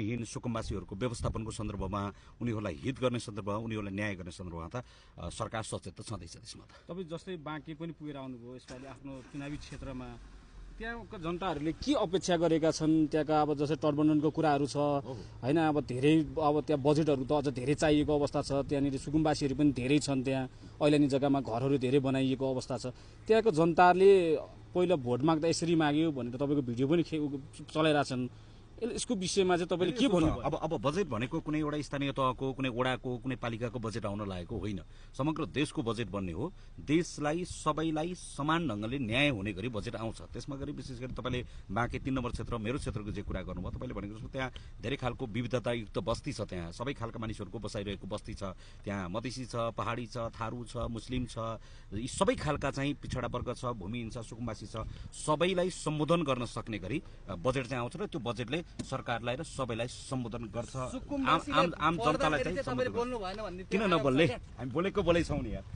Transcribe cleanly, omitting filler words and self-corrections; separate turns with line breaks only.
विहीन सुकुम्बासीहरूको व्यवस्थापनको सन्दर्भमा उनीहरूलाई हित गर्ने सन्दर्भमा उनीहरूलाई न्याय गर्ने सन्दर्भमा त सरकार सचेत त छँदैछ त्यसमा त।
तपाईँ जस्तै बाँके पनि पुगेर आउनुभयो यसपालि आफ्नो चुनावी क्षेत्रमा, त्यहाँको जनताहरूले के अपेक्षा गरेका छन्? त्यहाँका अब जस्तै तटबन्धनको कुराहरू छ होइन, अब धेरै अब त्यहाँ बजेटहरू त अझ धेरै चाहिएको अवस्था छ, त्यहाँनिर सुकुम्बासीहरू पनि धेरै छन्, त्यहाँ ऐलानी जग्गामा घरहरू धेरै बनाइएको अवस्था छ। त्यहाँको जनताहरूले पहिला भोट माग्दा यसरी माग्यो भनेर तपाईँको भिडियो पनि चलाइरहेछन्, यसको विषयमा चाहिँ तपाईँले के भन्नुभयो?
अब बजेट भनेको कुनै एउटा स्थानीय तहको, कुनै वडाको, कुनै पालिकाको बजेट आउन लागेको होइन, समग्र देशको बजेट बन्ने हो। देशलाई सबैलाई समान ढङ्गले न्याय हुने गरी बजेट आउँछ। त्यसमा गरी विशेष गरी तपाईँले बाँके 3 नम्बर क्षेत्र मेरो क्षेत्रको जे कुरा गर्नुभयो, तपाईँले भनेको जस्तो त्यहाँ धेरै खालको विविधतायुक्त बस्ती छ, त्यहाँ सबै खालका मानिसहरूको बसाइरहेको बस्ती छ, त्यहाँ मधेसी छ, पहाडी छ, थारू छ, मुस्लिम छ, यी सबै खालका चाहिँ पिछडा वर्ग छ, भूमिहीन छ, सुकुम्बासी छ, सबैलाई सम्बोधन गर्न सक्ने गरी बजेट चाहिँ आउँछ र त्यो बजेटले सरकारलाई र सबैलाई सम्बोधन गर्छ। आम जनतालाई चाहिँ किन नबोल्ने? हामी बोलेको बोलै छौँ नि यार।